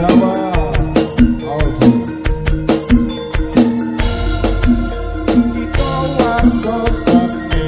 Jawa. Kita warga seni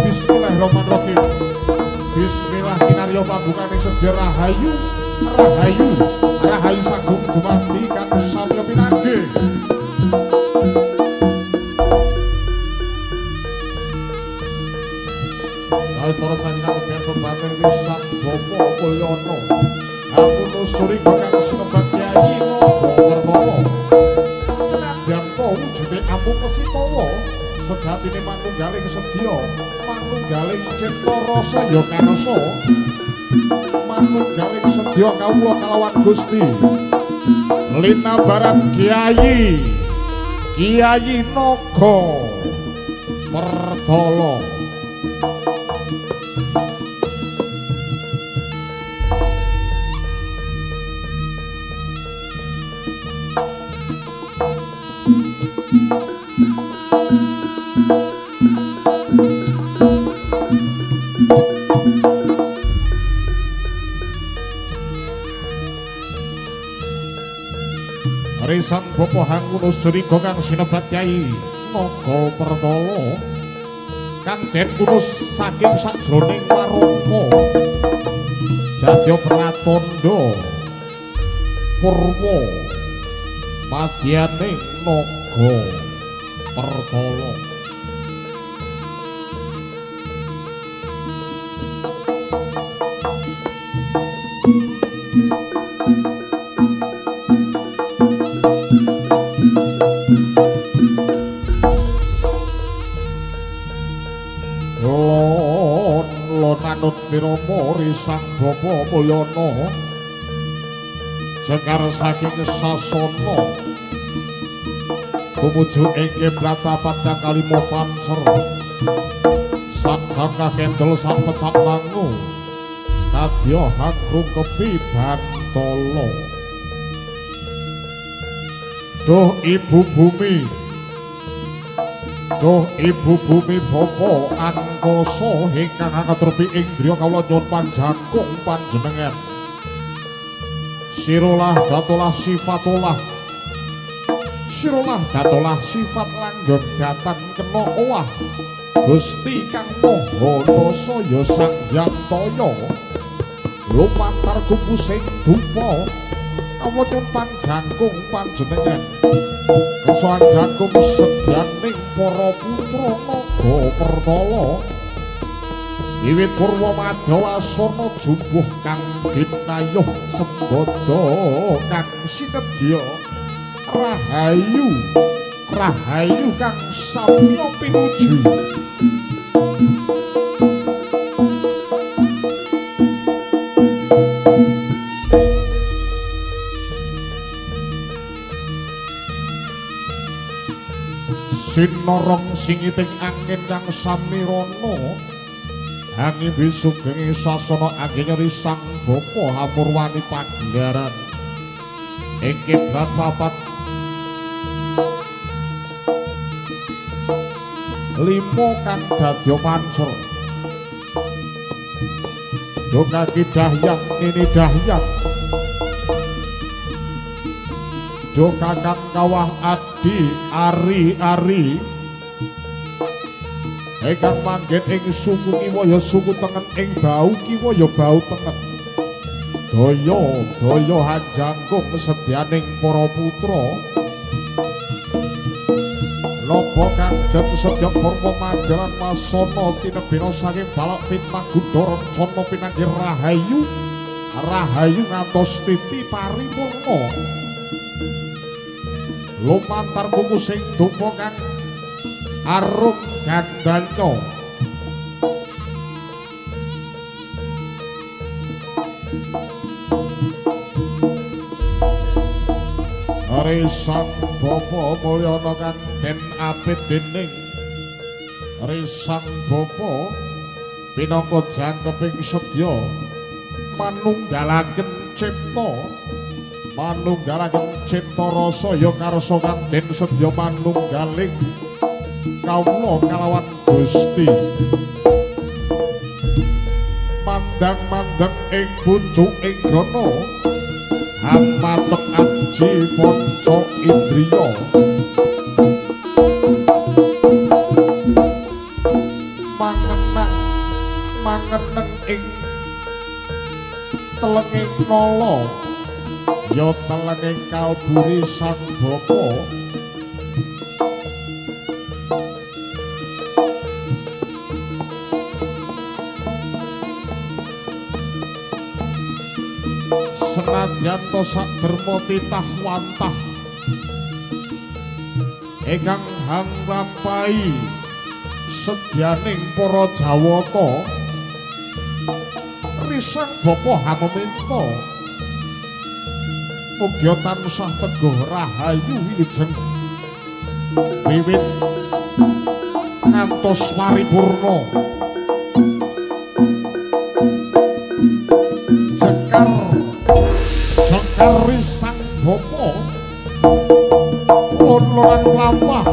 Bismillahirrahmanirrahim. Bismillah kinarya pambukane sedya rahayu, rahayu, rahayu sagung dumadi kang samya pinanggih. Para sanjang kebian pembanten wisan Bapak Mulyono Ampun suriga kang sinebat Kyai Naga Pertama. Senadyan ta wujude amung kesitawa, sejatine manunggaling sedya, manunggaling cipta rasa ya karsa, manunggaling sedya kawula kalawan Gusti linabaran Kyai Kyai Naga Pertala. Risan Bapak Hangunus Juriga kang sinebat Kyai Naga Pertala kang den unus saking sajroning warangka dadya pratandha purwa madyaning Naga Pertala. Mirama risang Bapak Mulyono jengkar saking sasana tumuju ing kiblat papat kang kalima pancer sajak kendel sak pecak langu kadya hanggrung kepi bantala. Duh ibu bumi, duh ibu bumi bapa angkasa ingkang angatrepi ing driya kawula nyuwun panjangkung panjenengan. Sirolah datolah sifatolah, sirolah datolah sifat langgon datang kena owah Gusti kang Maha Nasa ya Sang Hyang Taya lumantar kupusing dupa kawula nyuwun panjangkung panjenengan. Kersa jangkung sedyaning para putra Naga Pertala wiwit purwa madawasana jumbuh kang dinayuh sembada kang sinedya rahayu, rahayu kang samya pinuju. Sinorong singiting angin kang samirana angin wisugengi sasana angin nyeri sang bapa hapurwani pagelaran ing kiblat papat lima kang dadya pancer. Dongaki dahyang nini dahyang do kakang kawah adi ari-ari Ingkang manggen ing suku kiwa ya suku tengen, ing bau kiwa ya bau tengen. Daya daya hanjangkung sedyaning para putra. Lopo kandhem sedya purwa magelan masana tinebina saking balak fitnah gundha rencana pinanggih rahayu rahayu ngantos titi paripurna. Lumantar buku sing dupa kang arum gandanya. Risang Bapa Mulyana kang den apit dening Risang Bapa pinangka jangkeping sedya manunggalaken cipta, manunggalaken cipta rasa ya karsa kang den sedya manunggaling kawula kalawan Gusti. Mandang-mandang ing pucuking grana amatek aji panca indriya. Mangenang mangeneng ing telenging nala ya telenging kalburi Sang Bapa. Senadyan to sak derma titah wantah ingkang hanglampahi sedyaning para Jawata, Risang Bapa hameminta mugia tansah teguh rahayu wilujeng wiwit ngantos paripurna. Jekar jekar Risang Bapa lon-lonan mlampah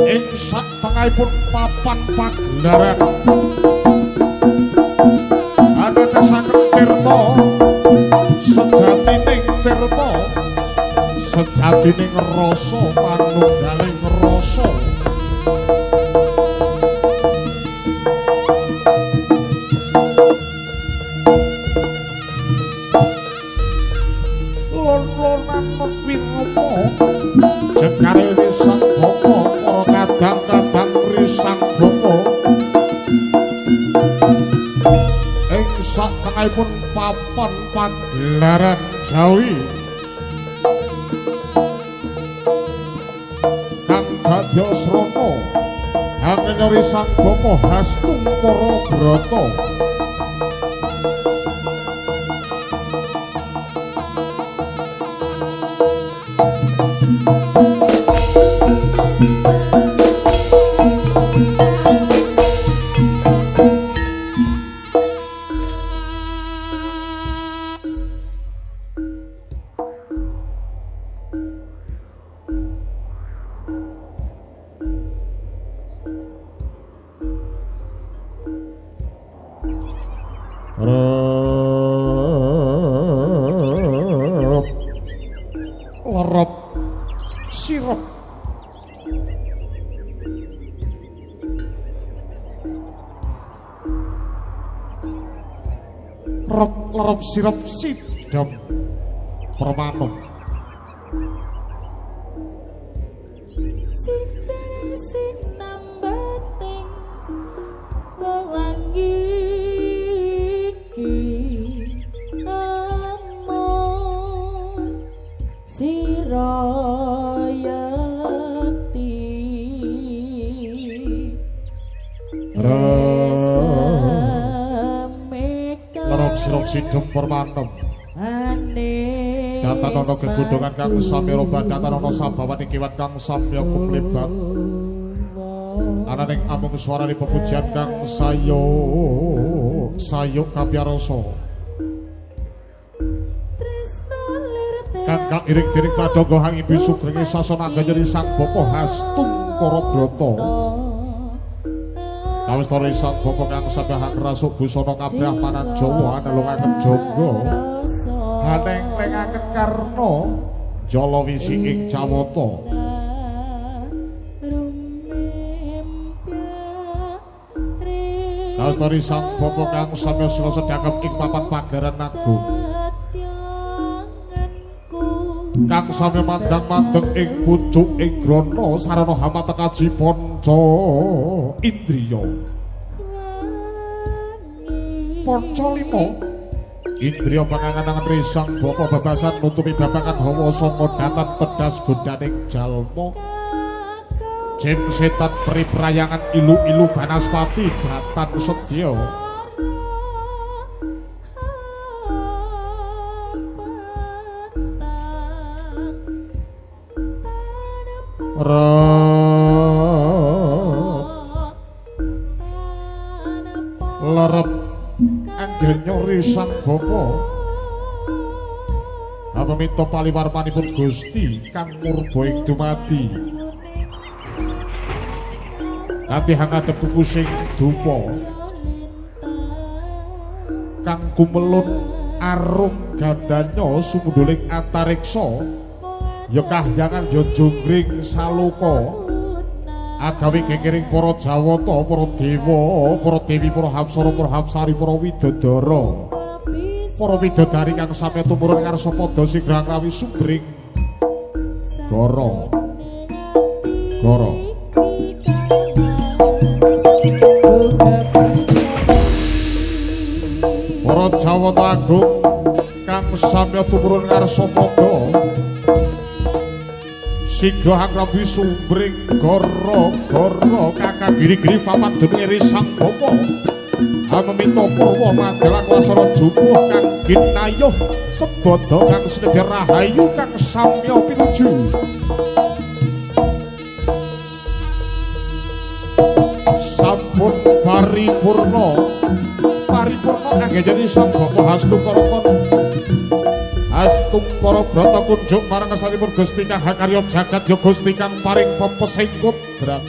ing sak tengahipun papan pagelaran. Anetesaken tirta sejatining tirta, sejatining rasa manunggaling rasa. Lon-lonan wirama jekare Risang Bapa para kadang-kadang Risang Bapa ing sak tengahipun papan pagelaran Jawi kang dadya srana hangenya Risang Bapa hastung para brata. Lerep sirep rep lerep sirep sidem permanum. Sinten sinambating wewangi iki amung sira yekti lerep sirep sidem permanem. Datan ana gegundhungan kang samya robat, datan ana sabawaning kewan kang samya kumlebat. Ananing amung swarane pepujian kang sayuk sayuk kapyarasa. Kang kairing dening pradangga hang ibu sugrenge sasana angganyari Sang Bapa Hastung Kara Brata. Kawistara Sang Bapa kang sabahang rasuk busana kabrahmanan Jawa anelungaken jangga. Haneng-lengaken karna jala wisi ing Jawata. Lastari sang bapa kang samya sila sedhakep ing papan pagelaran agung. Kang samya mandang-mandeng ing pucuk ing grana sarana hamata kaji panca indriya. Panca lima indriya pangangan risang bapa babasan nutupi babagan hawa sanga datan tedas gondaning jalma. Jim setan peri prayangan ilu-ilu banaspati datan sedya. Lerep anggenya risang bapa. Pamita paliwarmanipun Gusti kang murba ing dumadi. Ati hangadep kuku sing dupa kang gumelun arum gandanya sumundhuling antariksa ya kahyangan ya jonggring saloka agawe gekering para jawata, para dewa, para dewi, para hapsara, para hapsari, para widodara, para widodari kang samya tumurun ngarsa padha sigrah krawi sumbring goro goro. Para jawata agung kang samya tumurun ngarsa padha sigra hangrawi sumbring goro goro kakang giri-giri papan dununge risang bapa hameminta purwa madalan wasana jumuh kang ginayuh sebada kang sinedya rahayu kang samya pinuju. Sampun paripurna paripurna kangge jadi sang bapa hastu karakon hastu para brata kunjuk marang kersanipun Gusti kang hakarya jagat ya Gusti kang paring pepesing kudrat.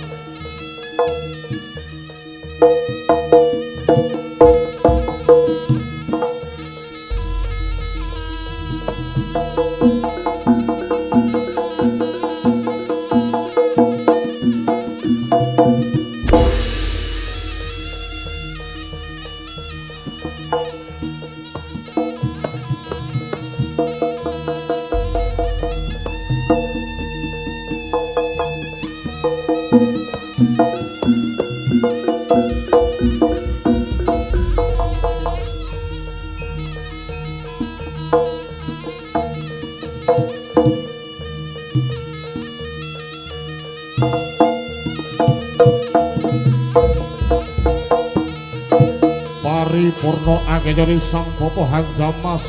Paripurna anggenipun sang bapa hanjamas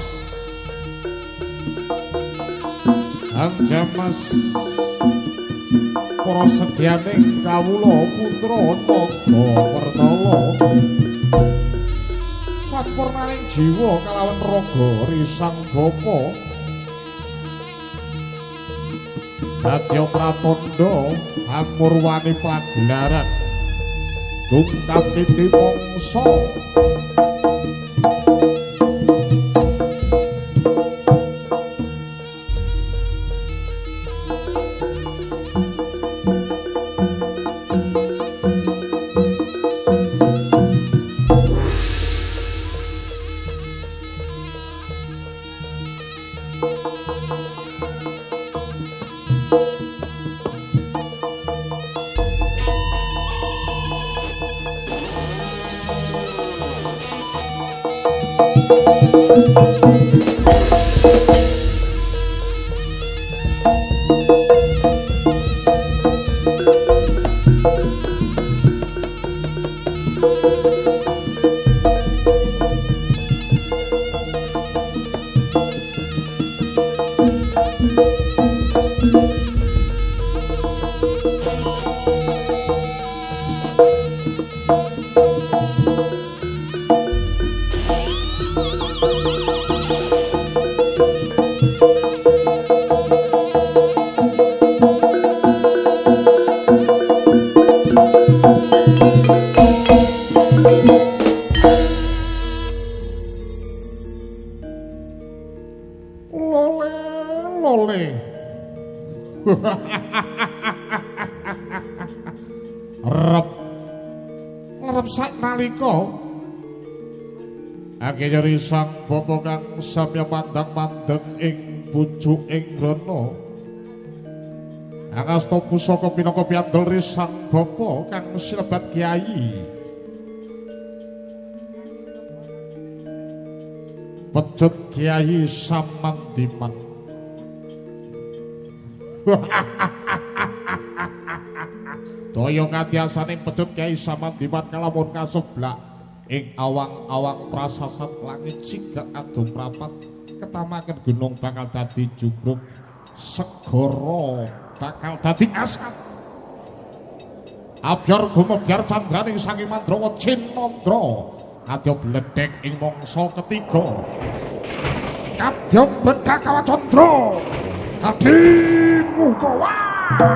hanjamas para sedyaning kawula putra naga wertala sampurnaning jiwa kalawan raga risang bapa dadya pratandha hamurwani pagelaran tungkap titi mangsa. Lole lole. Rep Kalepsak nalika angene sang bapa kang samya mandang-mandeng ing pucuk ing grana. Angasta pusaka pinaka piyandel risang bapa kang sinebat kyai. Pecut Kyai Samandiman. Daya katiasane pecut Kyai Samandiman kalamun kaseblak ing awang-awang prasasat langit sigak adom prapat ketamaken gunung bakal dadi jugruk segara bakal dadi asat. Abyor gumebyar candraning sangi Mandrawa Cinandra kadya bledhek ing mangsa ketiga. Kadya bendha Kawacandra hadi muka raga.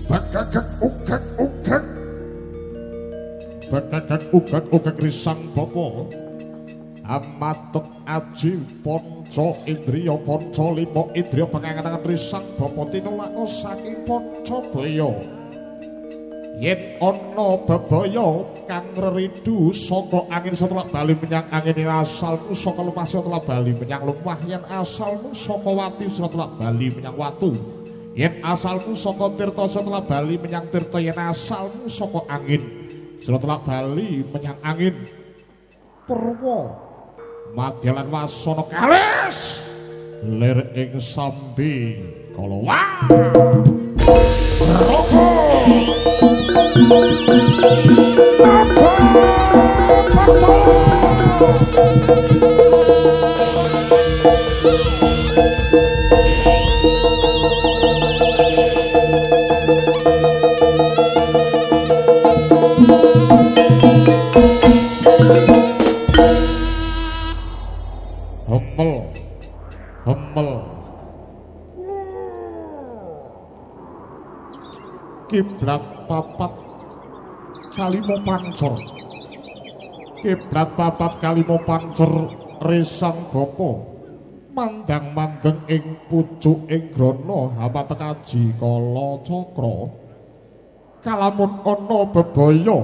Bakakak ukak ukak bakakak ukak ukak risang bapa amatek aji panca indriya panca lima indriya pengangan risang bapa tinulaka saking panca baya. Yen ana bebaya kang reridu saka angin setelah bali menyang angin asalmu saka lemah setelah bali menyang lemah, yen asalmu saka watu setelah bali menyang watu, yen asalmu saka tirta setelah bali menyang tirta, yen asalmu saka angin setelah bali menyang angin. Purwa madyalan wasana kalis lir ing sambi kala raga. Hemel hemel kiblat papat kalima pancur, kiblat papat kalima pancur risang bapa mandang-mandeng ing pucuk ing grana hamatek aji kala cakra kalamun ana bebaya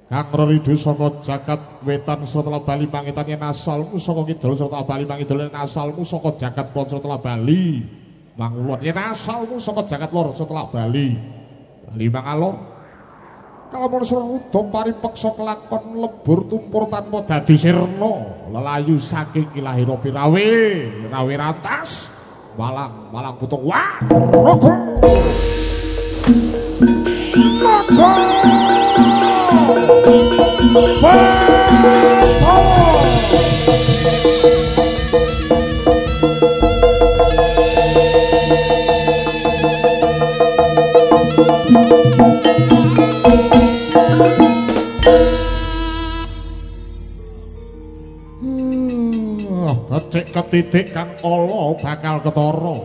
kang reridu saka jagat wetan setelah bali mangitan yen asalmu saka kidul setelah bali mangidul yen asalmu saka jagat kulon setelah bali mangulon yen asalmu saka jagat lor setelah bali bali mangalor kalamun sruda paripeksa kelakon lebur tumpur tanpa dadi sirna lelayu saking ilahira pirawe rawe rantas malang malang putung waraga naga. Becik ketitik kang ala bakal ketara.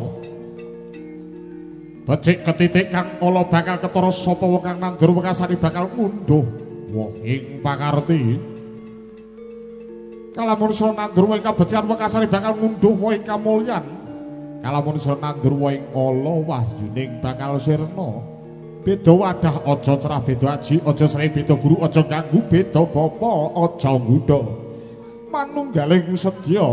Becik ketitik kang ala bakal ketara sapa wong kang nandur wekasane bakal ngundhuh woh ing pakarti. Kalamun sira nandur woh ing kabecikan wekasane bakal ngundhuh woh ing kamulyan. Kalamun sira nandur woh ing ala wahyuning bakal sirna. Beda wadah aja cerah beda aji aja srei beda guru aja ganggu beda bapa aja ngudha. Manunggaling sedya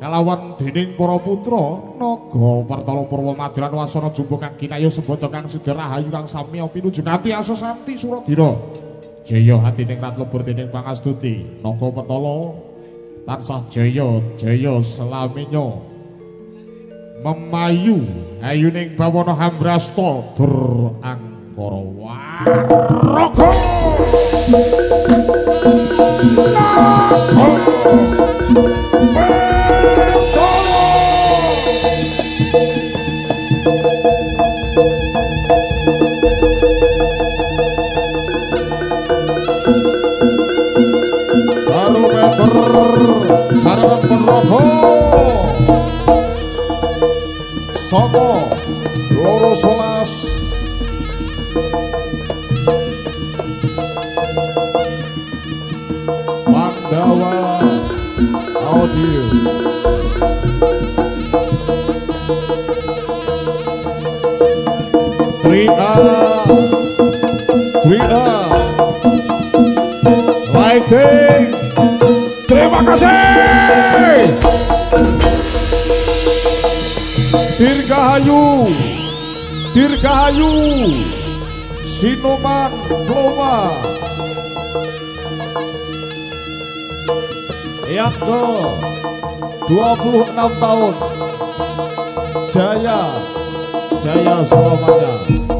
kalawan dening para putra naga Pertala Purwa Madran Wasana jumbo kang kinaya sembada kang sidha rahayu kang samya pinuju kanthi asa santi suradira. Jaya hatining rat lebur dening pangastuti naga Pertala tansah jaya jaya selaminya memayu hayuning bawana hambrasta dur angkara waraga. Baru meter. 9 2 11. Pandawa Audio. Tria Tria Lighting. Terima kasih. Dirgahayu, Dirgahayu, Sinoman Ploma. Yang ke 26 tahun, Jaya, Jaya selamanya.